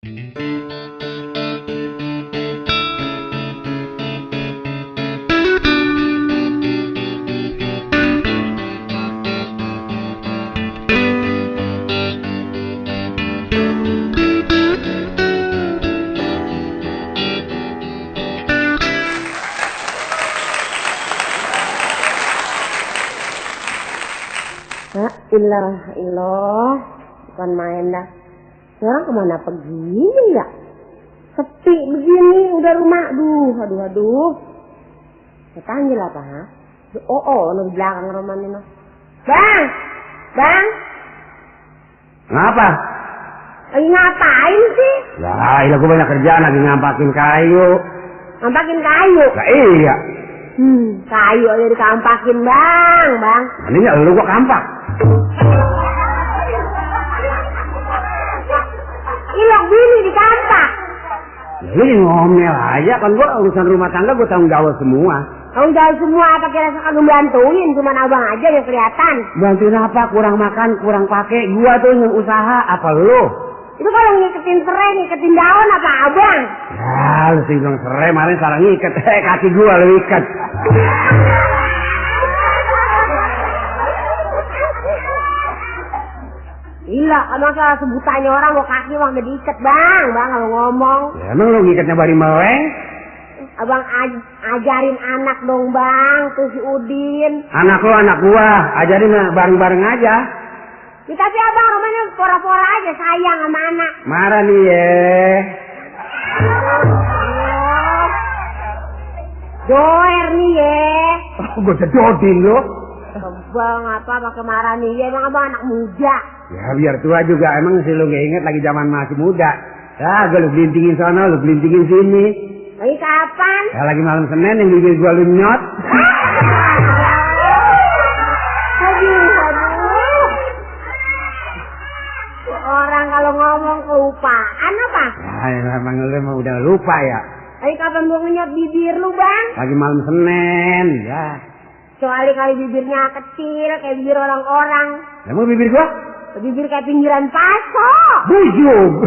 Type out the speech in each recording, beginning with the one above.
Ilah, bukan main dah. Sekarang kemana pergi ya? Sepi begini, udah rumah. Aduh. Saya panggil apa, ha? Di belakang rumah ini. Bang. Kenapa? Lagi ngapain sih? Lah, gue banyak kerjaan lagi ngampakin kayu. Ngampakin kayu? Lah iya. Kayu aja dikampakin, bang. Ini ya lu gua kampak. Ilok bini dikampak. Lu ngomel aja, kan gua urusan rumah tangga gua tanggung jawab semua. Tanggung jawab semua apa kira kagak bantuin, cuman abang aja yang kelihatan. Bantuin apa? Kurang makan, kurang pakai. Gua tuh yang usaha, apa lu? Itu kalau ngiketin serai, ngiketin daun apa abang? Ya, lu sih bilang serai, malah salah ngiket. Kaki gua lu ikat. Gila, masa sebutannya orang mau kaki bang udah diikat bang kalau ngomong. Ya, emang lu ngikatnya bari meleng? Abang ajarin anak dong bang, tuh si Udin. Anak lu anak gua, ajarin bareng-bareng aja. Ya, tapi abang rumahnya pora-pora aja sayang sama anak. Marah nih ya. Joer nih ya. Gua jedodin lu. Bang apa pakai marah nih ya, emang abang anak muda. Ya biar tua juga, emang sih lu gak inget lagi zaman masih muda. Ya gue lu belintingin sana, lu belintingin sini. Lagi kapan? Ya lagi malam Senin yang bibir gua lu nyot. Aduh. Orang kalau ngomong kelupaan apa? Ya emang lu emang udah lupa ya. Lagi kapan gua ngenyot bibir lu bang? Lagi malam Senin, ya. Kecuali kali bibirnya kecil kayak bibir orang-orang. Emang bibir gua? Bibir kayak pinggiran paso. Bujub.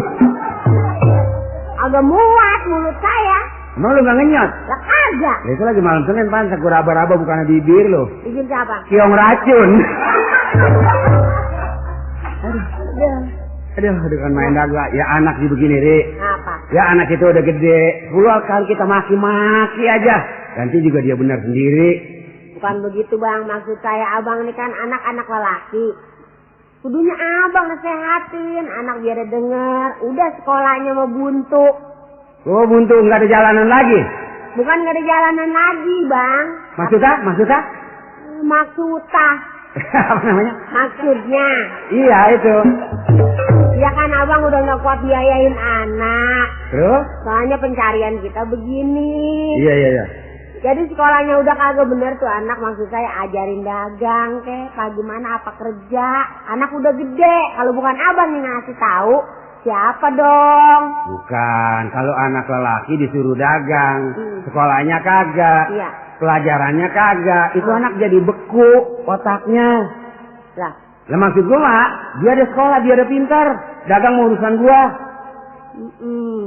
Agak muat mulut saya. Emang lu gak ngenyot? Lah kagak. Ya itu lagi malam Senin pantas gua raba-raba bukan bibir lu. Bibir siapa? Kiong racun. Aduh. Aduh kan main daga. Ya anak di begini, Ri. Apa? Ya anak itu udah gede. 10 kali kita maki-maki aja. Nanti juga dia benar sendiri. Bukan begitu bang, maksud saya abang ini kan anak-anak lelaki. Kudunya abang nasehatin, anak biar dia denger. Udah sekolahnya mau buntu. Oh buntu, nggak ada jalanan lagi? Bukan nggak ada jalanan lagi bang. Maksudnya? Maksudnya? Apa namanya? Maksudnya. Iya itu. Ya kan abang udah nggak kuat biayain anak. Terus? Soalnya pencarian kita begini. Iya. Jadi sekolahnya udah kagak bener tuh anak, maksud saya ajarin dagang bagaimana apa kerja. Anak udah gede, kalau bukan abang yang ngasih tahu, siapa dong? Bukan, kalau anak lelaki disuruh dagang, sekolahnya kagak, iya. Pelajarannya kagak, itu anak jadi beku otaknya. Lah maksud gua mak, dia ada sekolah, dia ada pintar, dagang mau urusan gua.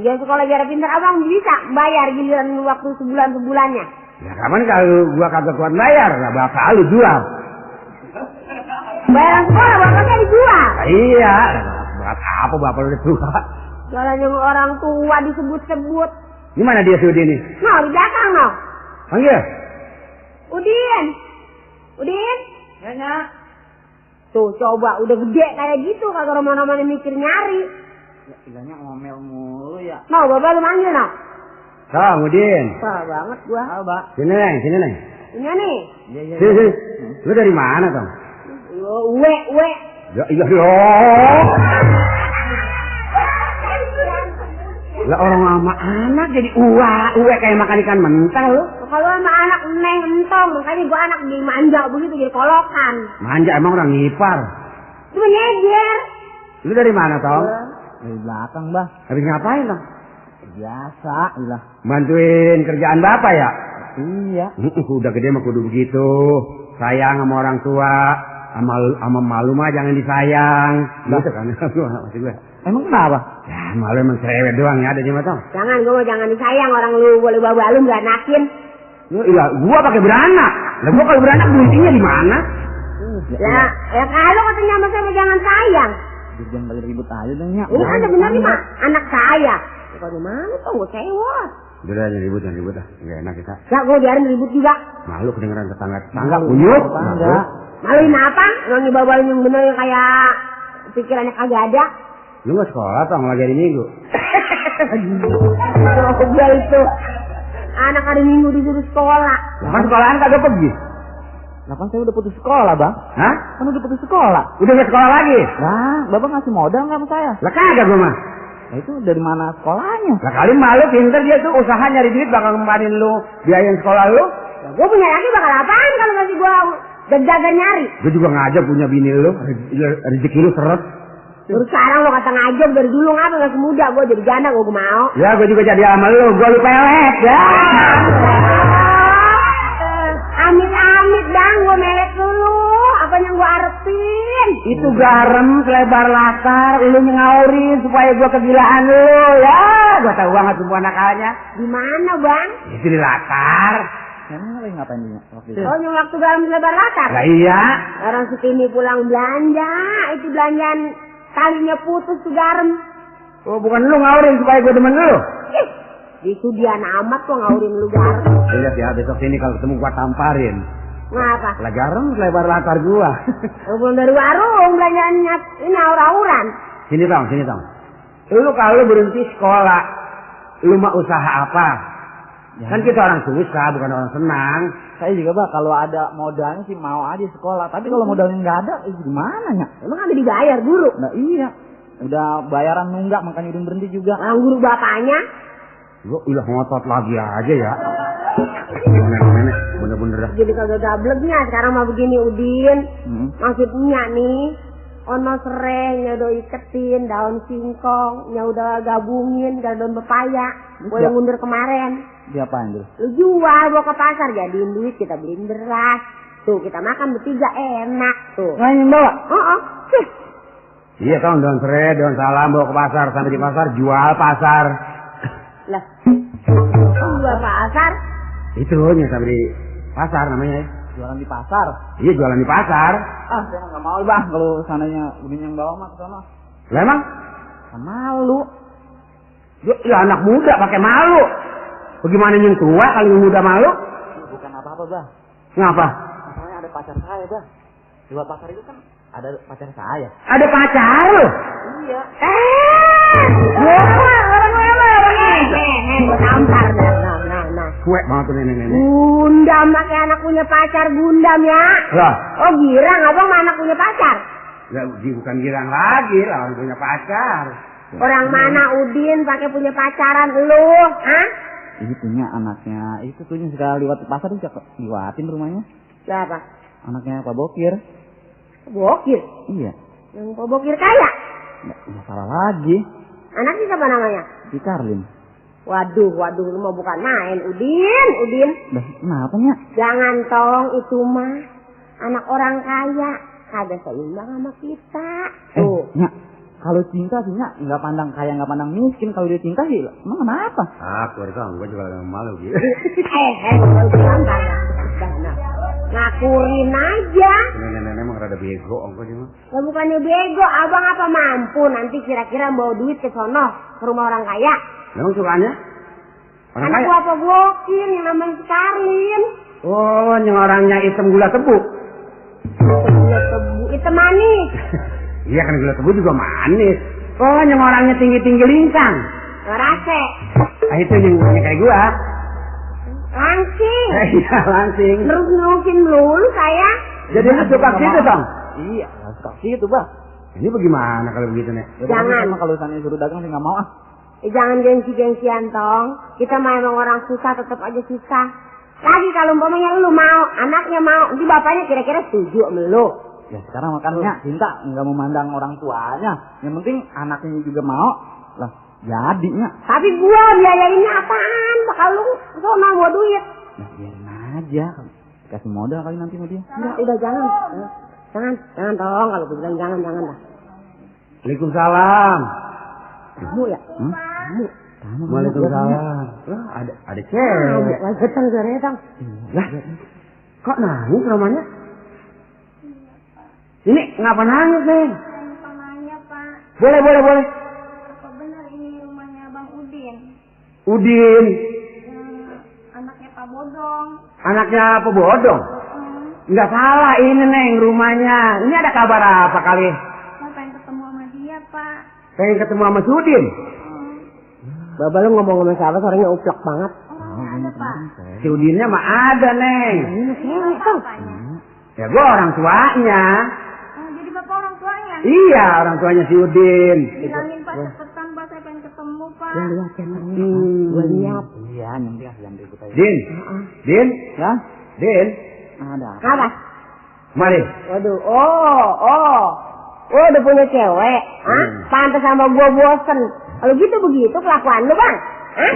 Dia sekolah biar pintar, abang bisa bayar giliran waktu sebulan-sebulannya. Ya kapan kalau gua kagak kuat bayar, lah bapak lu jual. Bayaran sekolah bapaknya dijual. Iya, buat apa bapak lu udah tua? Jalan yang orang tua disebut-sebut. Gimana dia si Udin nih? No, di belakang no. Panggil. Udin. Ya nak. Tuh coba udah gede kayak gitu, kagak roman-roman mikir nyari. Ya ilahnya ngomel mulu ya. No, bapak lu manggil no. Tong, Udin. Parah banget gua. Mbak. Sini neng. Ini nih. Iya. Sini. Lu dari mana Tong? Uwe. Ya iya. Lah orang sama anak jadi uwe kayak makan ikan mentah lu. Kalau sama anak neng entong, makanya gua anak dimanja begitu jadi kolokan. Manja emang orang ngipar. Cuma nyejer. Lu dari mana Tong? Dari belakang, Mbah. Habis ngapain Tong? Biasa, ilah. Bantuin kerjaan bapak ya? Iya. Udah gede mah kudu begitu. Sayang sama orang tua. Sama malu mah jangan disayang. Gitu kan? Maksud gue. Emang kenapa? Ya, malu emang cerewet doang ya ada di mata. Jangan, gue mau jangan disayang orang lu boleh bawa lu nggak nakin. Iya, gua pakai beranak. Lah gua kalau beranak buntingnya di mana? Lah, ya kalau katanya sama jangan sayang. Jangan balik ribut aja dong ya. Ini kan sebenarnya mah anak saya. Kalau di mana tuh gue cewek. Udah jangan ribut dah. Enggak enak kita. Ya gue biarin ribut juga. Malu kedengeran tetangga kunyuk. Tetangga. Maluin apa? Nggak bawain yang bener yang kayak pikirannya kagak ada. Lu nggak sekolah atau lagi hari Minggu? Oh, dia itu anak hari Minggu disuruh sekolah. Kan sekolahan kagak pergi. Nah kan saya udah putus sekolah, Bang. Hah? Kan udah putus sekolah. Udah nggak sekolah lagi? Nah, Bapak ngasih modal nggak sama saya? Lah kagak gua mah. Nah itu dari mana sekolahnya? Lah kali malu pinter dia tuh usaha nyari duit bakal ngempanin lu biayain sekolah lu. Ya, gue punya laki bakal apaan kalau masih gue jaga nyari? Gue juga ngajak punya bini lu, rezeki lu seret. Terus sekarang lo kata ngajak dari dulu ngapa nggak semudah gue jadi janda gue mau. Ya gue juga jadi sama lu, gue lu pelet ya. Amit-amit bang, gue melet dulu. Apa yang gue arepin? Itu garam selebar latar, lu ngaurin supaya gue kegilaan lu ya. Gue tahu banget semua nakalnya. Di mana bang? Itu di latar. Emang lagi ngapain dia waktu itu? Oh yang waktu garam selebar latar? Lah iya. Orang Sutini pulang belanja, itu belanjaan talinya putus tuh garam. Oh bukan lu ngaurin supaya gue demen lu. Itu dia amat kok ngaurin lu garam. Lihat ya besok sini kalau ketemu gue tamparin. Ngapa? Lah garam selebar latar gua. Belum dari warung belanjaannya ini aur-auran. Sini tong. Lu kalau berhenti sekolah, lu mau usaha apa? Ya. Kan kita orang susah, bukan orang senang. Saya juga Pak, kalau ada modalnya sih mau aja sekolah. Tapi kalau modalnya nggak ada, gimana ya? Emang ada dibayar guru? Nah iya, udah bayaran nunggak makanya udah berhenti juga. Orang guru bapaknya? Lu udah ngotot lagi aja ya. Nenek, bener-bener dah. Jadi kagak gableknya sekarang mah begini Udin. Maksudnya nih, ono sereng, nya udah iketin daun singkong, nya udah gabungin daun pepaya. Gue yang ngundur kemarin. Diapain dulu? Lu jual bawa ke pasar, jadiin duit, kita beliin beras. Tuh kita makan bertiga enak tuh. Ngapain bawa? Oh. Iya tong, daun serai, daun salam bawa ke pasar, sampai di pasar jual pasar. Lah, jual pasar? Itu sampai di pasar namanya. Jualan di pasar? Iya jualan di pasar. Ah, saya mah nggak mau Bang, kalau sananya Udin yang bawa mah ke sana. Lah emang? Kan malu. Ya anak muda pakai malu. Bagaimana yang tua kalau yang muda malu? Bukan apa-apa Bang. Ngapa? Masalahnya ada pacar saya Bang. Di luar pasar itu kan ada pacar saya. Ada pacar lu? Iya. Gue tampar nah. Cuek banget tuh nenek-nenek. Gundam pakai anak punya pacar gundam ya. Lah, Oh girang abang mah anak punya pacar. ya bukan girang lagi lah orang punya pacar. Orang mana Udin pakai punya pacaran lu? Hah? Ini punya anaknya. Itu tuh yang sekali lewat pasar bisa liwatin rumahnya. Siapa? Anaknya Pak Bokir. Bokir. Iya. Yang Pak Bokir kaya. Nggak salah lagi. Anaknya siapa namanya? Si Karlin. Waduh, lu mau bukan main, Udin. Dah, kenapa nya? Jangan tong, itu mah anak orang kaya, kagak seimbang sama kita. Tuh. Nya, kalau cinta sih nya nggak pandang kaya nggak pandang miskin. Kalau dia cinta sih, emang kenapa? Keluar kamu, gue juga malu gitu. Ngakurin aja. Nenek-nenek emang rada bego, ongko dia mah. Ya bukannya bego, abang apa mampu nanti kira-kira bawa duit ke sono, ke rumah orang kaya. Memang sukanya? Orang Anak kaya? gua apa Bokir yang namanya si Karlin. Oh, yang orangnya hitam gula tebu. Gula tebu, itu manis. Iya kan gula tebu juga manis. Oh, yang orangnya tinggi-tinggi lingkang. Ngerase. Ah itu yang kayak gua. Langsing. Iya langsing. Nerusin melulu saya. Jadi lu suka gitu dong? Iya, nggak suka gitu Bang. Ini bagaimana kalau begitu nih? Ya, Jangan. pokoknya kalau misalnya suruh dagang sih nggak mau ah. Jangan gengsi-gengsian tong. Kita mah emang orang susah tetap aja susah. Lagi kalau umpamanya lu mau, anaknya mau, nanti bapaknya kira-kira setuju sama lu. Ya sekarang makanya cinta nggak memandang orang tuanya. Yang penting anaknya juga mau. Lah, jadinya. Tapi gua biayainnya apaan? Bakal lu sono mau duit. Nah, biarin aja. Kasih modal kali nanti sama dia. Udah jangan. Jangan tolong kalau gue bilang jangan dah. Waalaikumsalam. Tamu ya? Tamu. Waalaikumsalam. Lah, ada cewek. Lagi ketang geretang. Lah, kok nangis namanya? Ini ngapa nangis, Neng? Lupa nanya, Pak. Boleh. Apa benar ini rumahnya Bang Udin? Udin. Anaknya Pak Bodong. Anaknya apa bodong? Enggak salah ini, Neng, rumahnya. Ini ada kabar apa kali? Saya pengen ketemu sama dia, Pak. Pengen ketemu sama si Udin. Bapak lu ngomong sama siapa suaranya uplak banget. Orangnya ada, Pak. Si Udinnya mah ada, Neng. Ini cewek Kang. Bapaknya. Ya gua orang tuanya. Jadi Bapak orang tuanya? Iya, orang tuanya si Udin. Bilangin Pak cepetan, Pak. Saya pengen ketemu, Pak. Ya lihat ya Nang. Gua lihat. Iya, nyembiah yang ribut aja. Din. Din. Ya? Din. Ada. Apa? Mari. Waduh, oh, udah punya cewek, Pantes sama gua bosen. Kalau gitu begitu kelakuan lu, Bang. Hah?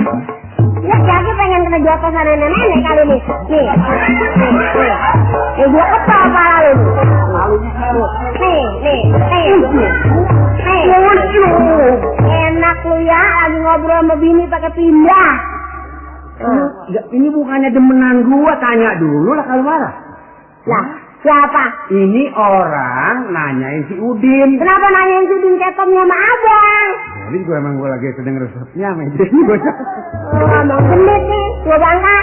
Ya, lagi pengen kena jatuh sana nenek kali nih. Nih. Gua kepal kepala lu. Nih. Enak lu ya, lagi ngobrol sama bini pakai pindah. Ini bukannya demenan gua, tanya dulu lah kalau marah. Lah, siapa? Ini orang nanyain si Udin. Kenapa nanyain si Udin ketomnya sama abang? Jadi gua lagi sedang resepnya, meja ini gua. Abang gendut nih, gua bangga.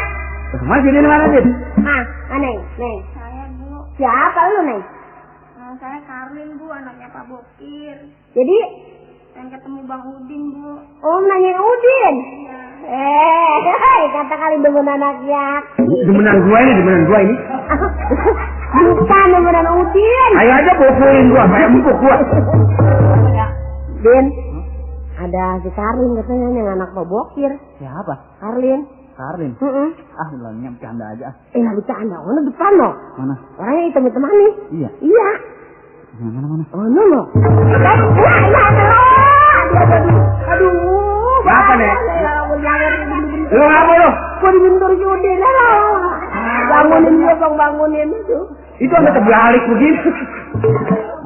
Mas Udin mana, Din? Neng. Saya, Bu. Siapa lu, Neng? Saya Karlin, Bu. Anaknya Pak Bokir. Jadi, Pengen ketemu Bang Udin, Bu. nanyain Udin. Iya. Kata kali demen anaknya. Demenan gua ini. Bukan demenan Udin. Ayo aja pukulin gua, kayak empuk gua. Din, ada si Karlin katanya yang anak Pak Bokir. Siapa? Karlin. Karlin. Heeh. Bilangnya bercanda aja. Nggak bercanda, mana depan lo. Mana? Orangnya hitam-hitam nih. Iya. Iya. Mana? Oh, lo. Aduh. Apa, Nek? Lu ngapa lu? Gua dibentur si Udin lah. Bangunin dia, Bang, bangunin itu. Itu sampai terbalik begitu.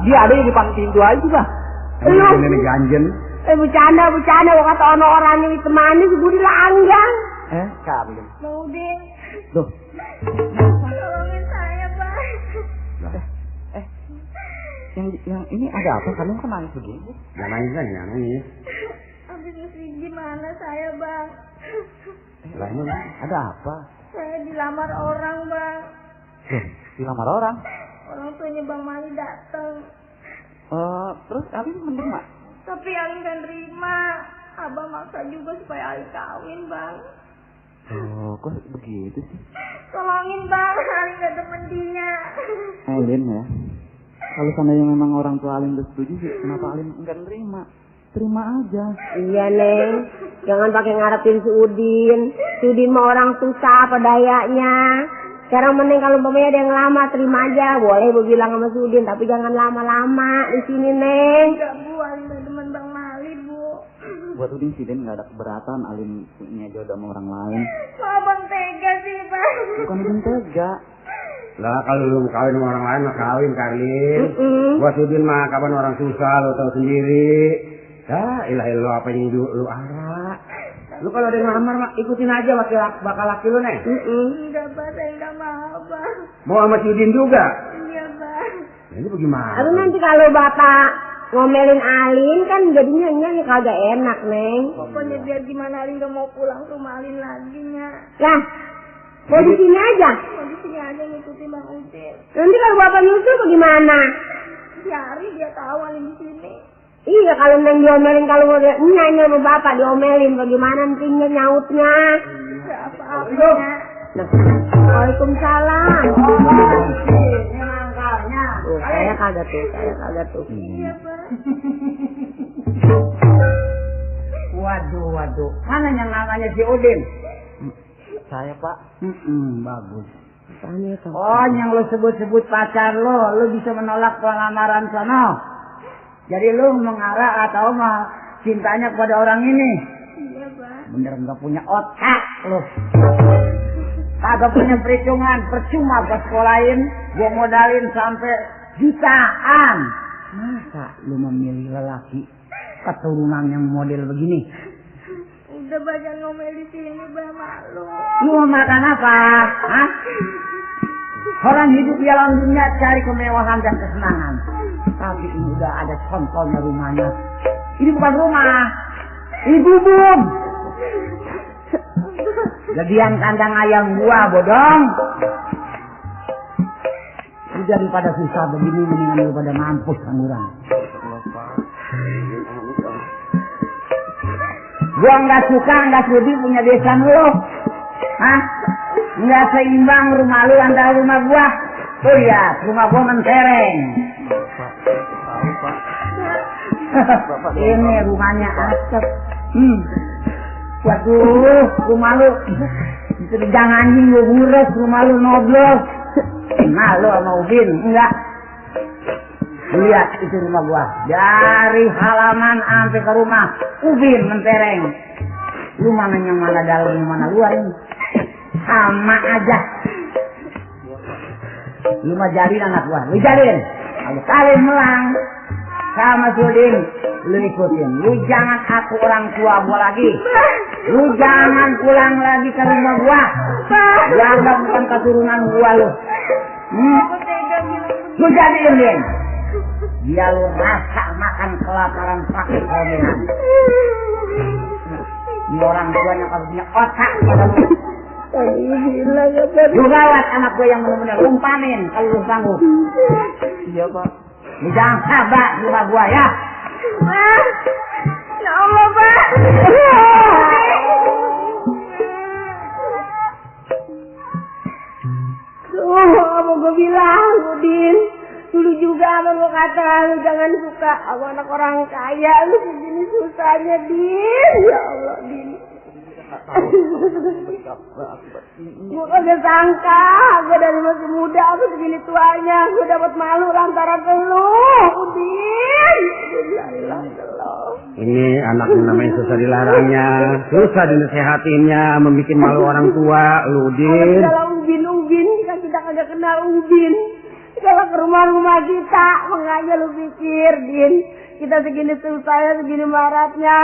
Dia ada yang di depan pintu aja, Pak. Ini ganjen. Bercanda. Gua kata orang yang ditemani si Budi langgang. Karlin. Bang Udin. Loh. Tolongin saya, Pak. Yang ini ada apa? Kalian kok nangis begini? Jangan nangis. Habis mesti gimana saya, Bang? Lah ini Ada apa? Saya dilamar orang, Bang. Dilamar orang? Orang tuanya Bang Mali datang. Terus Alin menerima? Tapi Alin gak terima. Abang maksa juga supaya Alin kawin, Bang. Kok begitu sih? Tolongin, Bang. Alin gak demen dia. Alin ya. Kalau seandainya memang orang tua Alin udah setuju sih, kenapa Alin enggak nerima? Terima aja. Iya, Neng. Jangan pakai ngarepin si Udin. Si Udin mah orang susah apa dayanya. Sekarang mending kalau umpamanya ada yang lama, terima aja. Boleh Bu bilang sama si Udin, tapi jangan lama-lama di sini, Neng. Enggak, Bu. Alin gak demen Bang Mali, Bu. Buat Udin sih, Den nggak ada keberatan Alin punya jodoh sama orang lain. Kok Abang tega sih, Bang? Bukan Udin tega. Lah kalau lu kawin sama orang lain mah kawin, Karlin. Buat Udin mah kapan orang susah, lu tahu sendiri. Ya, lu apa yang lu arah. Lu kalau ada yang ngelamar mah ikutin aja bakal laki lu, Neng. Enggak, Bang. Saya enggak mau, Bang. Mau sama si Udin juga. Iya, Bang. Nah, ini bagaimana? Tapi nanti kalau Bapak ngomelin Alin kan jadinya nyanyi kagak enak, Neng. Pokoknya biar gimana Alin gak mau pulang ke rumah Alin lagi, Nya. Lah, mau di sini aja. Mau di sini aja ngikutin Bang Udin. Nanti kalau Bapak nyusul bagaimana? Biari dia tahu Alin di sini. Iya, kalau Neng diomelin, kalau mau nyanyi sama Bapak diomelin, bagaimana nantinya nyautnya? Enggak apa-apa, Nya. Nah, Waalaikumsalam. Ini mangkalnya. Saya kagak tuh. Iya, Bang. Waduh. Mana yang ngangkanya si Udin? Saya, Pak. Bagus. Tanya kan. Oh, yang lu sebut-sebut pacar lu bisa menolak pelamaran sono. Jadi lu mengarah atau mah cintanya kepada orang ini? Iya, Bang. Bener nggak punya otak lu. Kagak punya perhitungan, percuma gua sekolahin, gua modalin sampai jutaan. Masa lu memilih lelaki keturunan yang model begini. Udah banyak ngomel di sini, Bah, malu. Lu mau makan apa? Hah? Orang hidup di alam dunia cari kemewahan dan kesenangan. Tapi ini udah ada contohnya rumahnya. Ini bukan rumah. Ini gubuk. Jadian kandang ayam gua, bodong. Ini daripada susah begini, mendingan daripada mampus angguran. Gua nggak suka, nggak sudi punya desa lu. Hah? Nggak seimbang rumah lu antara rumah gua. Tuh lihat, rumah gua mentereng. Ini rumahnya asap. Waduh, rumah lu jangan anjing lu ngurus, rumah lu noblos. Malu sama Ubin, enggak. Lihat itu rumah gua. Dari halaman sampai ke rumah Ubin mentereng. Lu mana yang mana dalam, yang mana luar ini? Sama aja. Lu mah jalin anak gua, lu jalin. Kalau kalian melang sama si Udin, lu ikutin. Lu jangan aku orang tua gua lagi. Lu jangan pulang lagi ke rumah gua. Dianggap bukan keturunan gua lu. Lu jadiin Din. Dia lu rasa makan kelaparan pakai kominan. Ini orang tuanya kalau punya otak pada lu. Lu rawat anak gue yang benar-benar umpamin kalau lu sanggup. Iya, Pak. Lu jangan sabar di rumah gua ya. Ya Allah, Pak. Apa gue bilang, Udin? Dulu juga abang gue kata, lu jangan suka sama anak orang kaya. Lu segini susahnya, Din. Ya Allah, Din. Gue kagak sangka, gue dari masih muda, aku segini tuanya. Gue dapat malu lantaran lu, Udin. Ini anaknya namanya susah dilarangnya, susah dinasehatinya, membikin malu orang tua, lu Din. Kalau Ubin, kita kagak kenal Ubin. Kalau ke rumah-rumah kita, makanya lu pikir, Din. Kita segini susahnya, segini maratnya.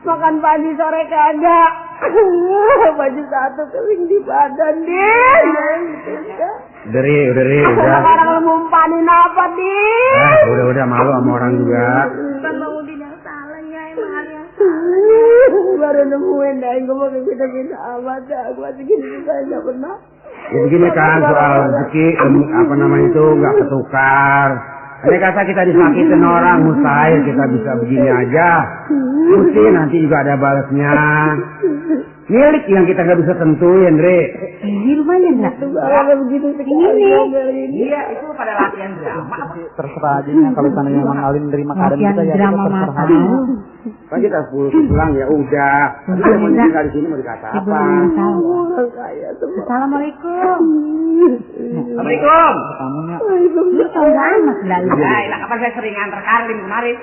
Makan pagi sore kagak. Baju satu kering di badan, Din. Udah, udah. Orang lu ngumpanin apa, Din? Udah malu sama orang juga. Bukan Bang Udin yang salah, ya emang Ali yang salah. Baru nemuin dah, gue mau kita amat dah. Gue segini susahnya gak pernah. Ya begini kan, soal rezeki, apa namanya itu, nggak ketukar. Ini kata kita disakitin orang, mustahil kita bisa begini aja. Mesti nanti juga ada balasnya. Milik yang kita nggak bisa tentuin, Re. Ini rumahnya enggak? Kalau begitu sekali. Iya, itu pada latihan drama. Terserah aja kalau sananya Mang Alin nerima keadaan kita ya drama kita terserah mata. aja. Kan kita pulang ya udah. Tapi kalau mau tinggal di sini mau dikata apa? Assalamualaikum. Assalamualaikum. Tamunya Lu tau gak anak lalu? Lah, kapan saya sering antar Karlim kemarin?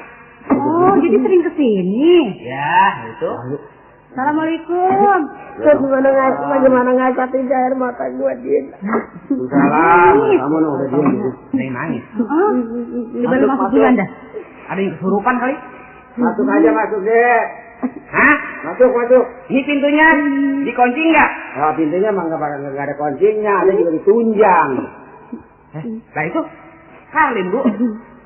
Oh, jadi sering kesini. Ya, itu. Assalamualaikum. Bagaimana ngacatin air mata gue, Din? Salam. Kamu udah diam gitu. Neng nangis. Coba lu masuk duluan dah. Ada yang kesurupan kali? Masuk aja, masuk deh. Hah? Masuk. Ini pintunya dikunci nggak? Oh, pintunya emang nggak ada kuncinya, ada juga ditunjang. Lah itu Karlim, Bu.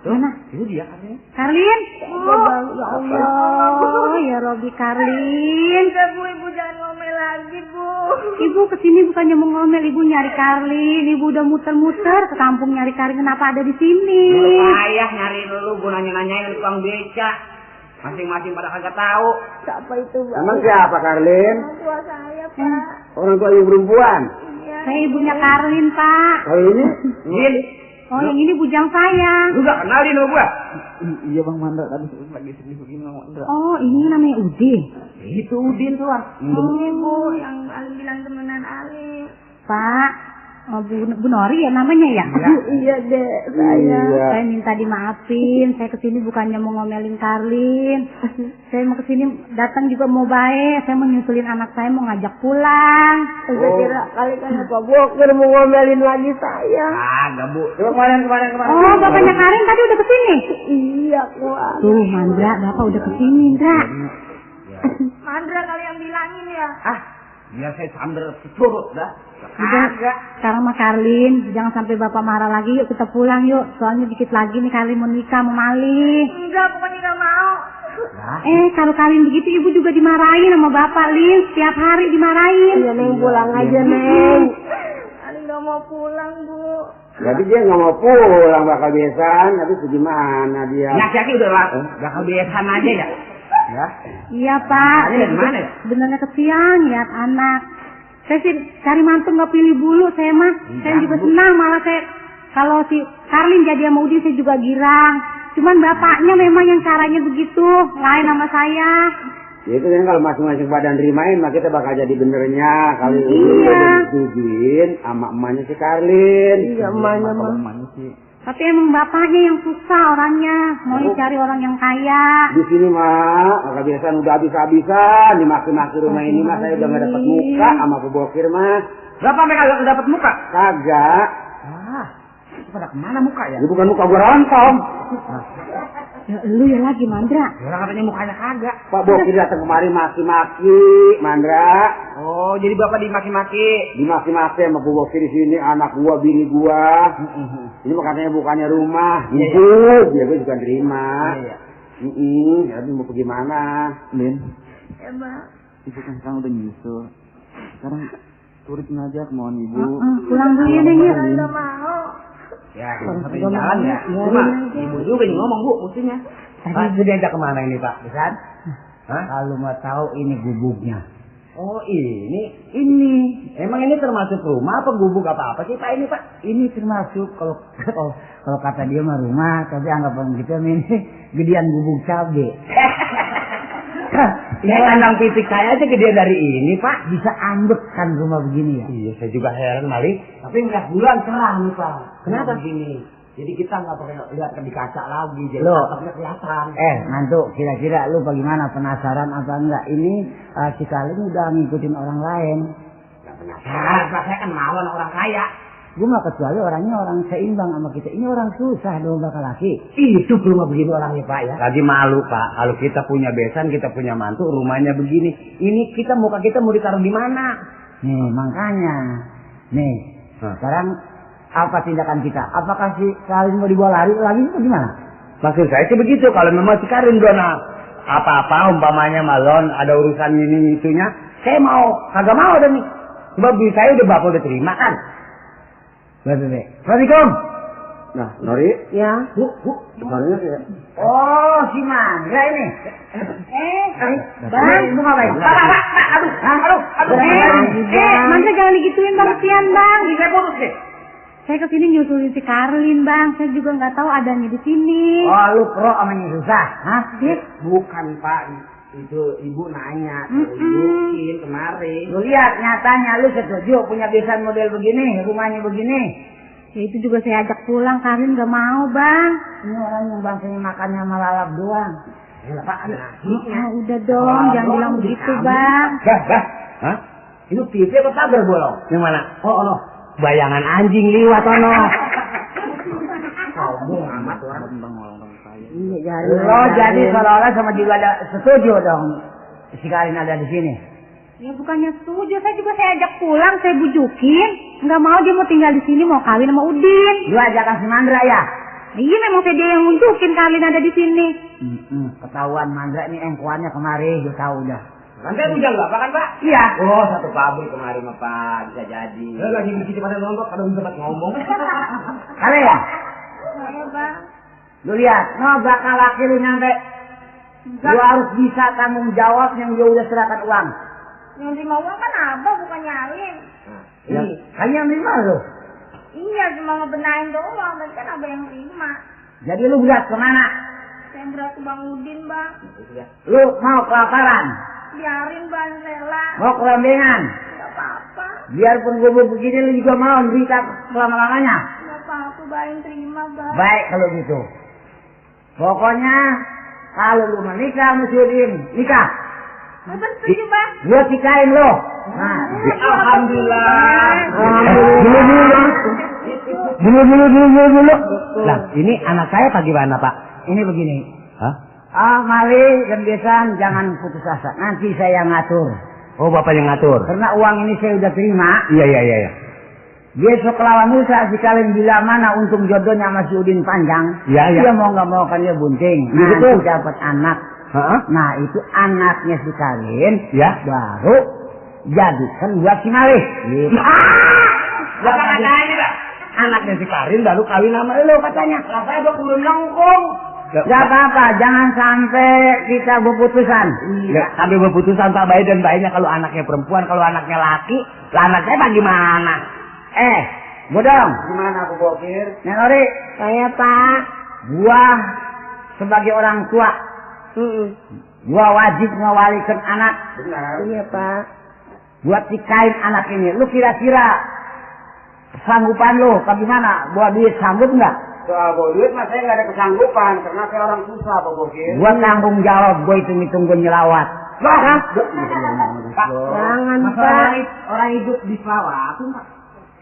Mana? Itu dia Karlim. Karlin? Ya Allah, ya Robi Karlin. Udah, Bu, Ibu jangan ngomel lagi, Bu. Ibu kesini bukannya mau ngomel, Ibu nyari Karlin. Ibu udah muter-muter ke kampung nyari Karlin, kenapa ada di sini? Lu payah nyari lu, gua nanya-nanyain tukang beca. Masing-masing pada kagak tahu. Siapa itu, Bang? Emang siapa, Karlin? Orang tua saya, Pak. Orang tua ibu perempuan. Iya. Saya ibunya Karlin, Pak. Kalau ini? Din, Oh, yang ini bujang saya. lu gak kenalin sama gua? iya Bang Mandra tadi lagi sedih begini Bang Mandra. Oh, ini namanya Udin. Itu Udin tuh. Ini, Bu, yang Ali bilang temenan Ali. Pak, Bu Nori ya namanya ya? Iya deh, Saya minta dimaafin. Saya kesini bukannya mau ngomelin Karlin. Saya mau kesini datang juga mau baik. Saya mau nyusulin anak saya, mau ngajak pulang. Saya kira kali kan Pak Bokir mau ngomelin lagi saya. Agak Bu. Coba kemarin. Oh, bapaknya Karin tadi udah kesini? Iya, kuat. Tuh, Mandra, bapak udah kesini, Indra. Mandra kali yang bilangin ya. Biar saya sambil curut dah. Udah, sekarang mah Karlin, jangan sampai bapak marah lagi. Yuk kita pulang yuk. Soalnya dikit lagi nih Karlin mau nikah, mau malih. Enggak, pokoknya nggak mau. Kalau Karlin begitu ibu juga dimarahin sama bapak, Lin. Setiap hari dimarahin. Iya, Neng pulang aja, Neng. Ani nggak mau pulang, Bu. Jadi dia nggak mau pulang bakal besan, tapi gimana dia? Nyaki udah lah, bakal besan aja ya. Ya. Iya Pak. Ini gimana ya? Sebenarnya kesian lihat anak. Saya sih cari mantu nggak pilih bulu saya mah. Saya juga senang malah saya kalau si Karlin jadi sama Udin saya juga girang. Cuman bapaknya memang yang caranya begitu, lain sama saya. Ya itu kan kalau masing-masing pada nerimain, maka kita bakal jadi benernya. Kalau Udin sama emaknya si Karlin. Iya, emaknya mah. Tapi emang bapaknya yang susah orangnya, mau cari orang yang kaya. Di sini mah, kebiasaan udah habis-habisan dimaki-maki rumah ini mah saya udah nggak dapat muka sama Bu Bokir mah. Berapa mereka nggak dapat muka? Kagak. Pada kemana muka ya? Ini bukan muka gua rontong. Ya lu ya lagi Mandra. Orang katanya mukanya kagak. Pak Bokir datang kemari maki-maki, Mandra. Oh, jadi bapak dimaki-maki. Dimaki-maki sama Bu Bokir di sini, anak gua, bini gua. Ini mah katanya bukannya rumah, hidup. Ya gua juga terima. Tapi mau pergi mana? Lin, Ya, Mbak. ibu kan sekarang udah nyusul. Sekarang turutin aja kemauan ibu. Pulang dulu ya Neng yuk. Nggak mau. Ya, sampai jalan ya. Cuma ibu juga yang ngomong Bu, mestinya. Tadi itu diajak kemana ini Pak? Bisa? Kalau mau tahu ini gubuknya. Oh ini. Emang ini termasuk rumah apa gubuk apa sih Pak ini Pak? Ini termasuk kalau kata dia mah rumah, tapi anggapan kita ini gedean gubuk cabe. Ya kandang pitik saya aja gede dari ini Pak. Bisa ambek kan rumah begini ya. Iya saya juga heran Malik. Tapi ngeliat bulan cerah nih Pak. Kenapa? Begini. Jadi kita nggak pakai lihat di kaca lagi, jadi Loh. atapnya kelihatan. Mantu, kira-kira lu bagaimana, penasaran apa enggak? Ini si Kalin udah ngikutin orang lain. Gak penasaran, Pak. Saya kan mawon orang kaya. Gue mah kecuali orangnya orang seimbang sama kita. Ini orang susah dong bakal laki. Itu rumah begini orangnya Pak ya. Lagi malu Pak. Kalau kita punya besan, kita punya mantu, rumahnya begini. Ini kita muka kita mau ditaruh di mana? Nih makanya. Nih sekarang apa tindakan kita? Apakah si Karin mau dibawa lari lagi atau gimana? Maksud saya sih begitu. Kalau memang si Karin dona apa-apa umpamanya malon ada urusan ini itunya, saya mau. Kagak mau deh nih. Sebab saya udah bapak udah terima kan. Baik. Assalamualaikum. Nah, Nori. Ya. Bu. Depannya ya. Oh, si Mangga ini. Bang. Ibu ngapain? Pak. Aduh. Mangga jangan digituin Bang Tian, Bang. Saya putus deh. Saya kesini nyusulin si Karlin, Bang. Saya juga nggak tahu adanya di sini. Oh, lu pro sama susah, hah? Bukan Pak, itu ibu nanya, tunjukin kemarin. Lu lihat nyatanya lu setuju punya besan model begini, rumahnya begini. Ya itu juga saya ajak pulang, Karlin nggak mau, Bang. Ini orang yang bangsanya makannya malalap doang. Ya, Pak, Udah dong, jangan bilang begitu, Bang. Bah. Hah? Itu TV apa pagar bolong? Yang mana? Oh. Bayangan anjing liwat ono. Sombong amat orang. Iya, Lo jadi seolah-olah sama juga ada setuju dong. Si Karin ada di sini. Ya bukannya setuju, saya juga saya ajak pulang, saya bujukin. Nggak mau, dia mau tinggal di sini, mau kawin sama Udin. Lu ajakan si Mandra ya? Iya, memang saya dia yang nunjukin Karlin ada di sini. Ketahuan Mandra ini engkuannya kemari, gue tahu udah. Nanti bujang nggak, Pak kan Pak? Iya. Oh, satu pabrik kemarin mah Pak, bisa jadi. Lagi di sini pada nonton, pada sempat ngomong. Kale ya? Iya, Bang. Lu lihat, bakal laki lu nyampe. Lu harus bisa tanggung jawab yang dia udah serahkan uang. Yang terima uang kan Abah, bukan Nyalin. Hanya yang lima lu. Iya, cuma ngebenahin doang. Tapi kan Abah yang terima. Jadi lu berat kemana? Saya berat ke Bang Udin, Bang. Lu mau kelaparan? Biarin, Bang, rela. Mau kelambengan? Gak apa-apa. biarpun gue begini lu juga mau cerita selama-lamanya. Enggak Pak, aku baik terima, Bang. Baik kalau gitu. Pokoknya kalau lu menikah sama si Udin, nikah. Bapak setuju, Bang? Gue nikahin lo. Nah, Alhamdulillah. Dulu. Lah, ini anak saya apa gimana, Pak? Ini begini. Hah? Mali dan Besan jangan putus asa. Nanti saya ngatur. Oh, Bapak yang ngatur. Karena uang ini saya udah terima. Iya. Besok lawan lusa si kalian bila mana untung jodohnya sama si Udin panjang. Iya. Dia mau nggak mau kan dia bunting. Iya, Nanti betul. dapat anak. Heeh. Nah itu anaknya si kalian. Ya. Baru jadikan buat si Malih. Gitu. Bapak katanya, Pak. Anaknya si Karin baru kawin sama lo katanya. Lah saya udah belum nyongkong. Gak apa-apa, jangan sampai kita berputusan. Ya, sampai berputusan Pak baik dan baiknya kalau anaknya perempuan, kalau anaknya laki, lah anak saya bagaimana? Bodong. Gimana aku Bokir? Nenori, Saya Pak. gua sebagai orang tua, gua wajib ngawalikan anak. Benar. Iya Pak. Buat nikahin anak ini. Lu kira-kira sanggupan lu bagaimana? Buat duit sanggup nggak? Soal bawa duit mas saya nggak ada kesanggupan karena saya orang susah Pak Bokir. Gua tanggung jawab, gua hitung-hitung gua nyelawat. Pak. Jangan Pak. Masalah orang hidup di sawah, Pak.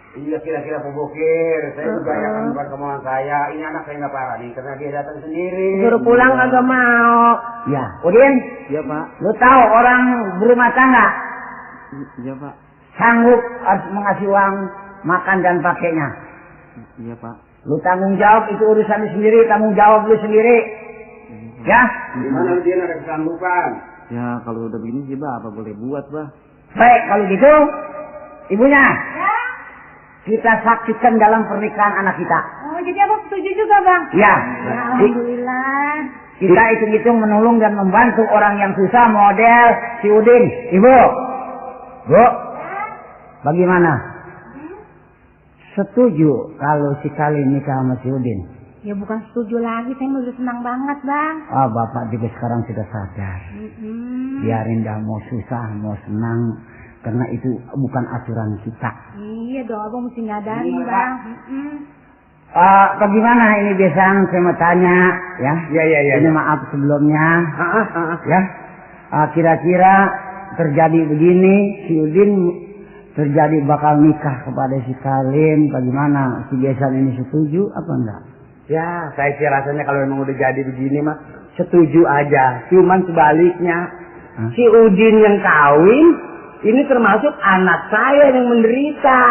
Iya kira-kira Pak Bokir, saya juga akan bukan kemauan saya. Ini anak saya nggak parah nih karena dia datang sendiri. Suruh pulang kagak mau. Ya, Udin, Iya Pak. lu tahu orang berumah tangga Iya Pak. sanggup harus mengasih uang makan dan pakainya. Iya Pak. Lu tanggung jawab itu urusan lu sendiri, tanggung jawab lu sendiri. Ya, Gimana dia ada kesanggupan? Ya kalau udah begini sih Pak, apa boleh buat Pak? baik kalau gitu, ibunya. Kita saksikan dalam pernikahan anak kita. Oh, jadi abang setuju juga, Bang? Ya, Alhamdulillah. kita hitung-hitung menolong dan membantu orang yang susah model si Udin. Ibu, Bu, bagaimana? Setuju kalau si Kali nikah sama si Udin? Ya bukan setuju lagi, saya udah senang banget, Bang. Bapak juga sekarang sudah sadar. Biarin dah mau susah, mau senang. Karena itu bukan aturan kita. Iya dong, abang mesti nyadarin, Bang. Bagaimana ini biasanya saya mau tanya, ya? Iya. Ini maaf sebelumnya, ya. Kira-kira terjadi begini, si Udin terjadi bakal nikah kepada si Kalim, bagaimana? Si Besan ini setuju apa enggak? Ya, saya sih rasanya kalau memang udah jadi begini mah setuju aja. Cuman sebaliknya, si Udin yang kawin ini termasuk anak saya yang menderita.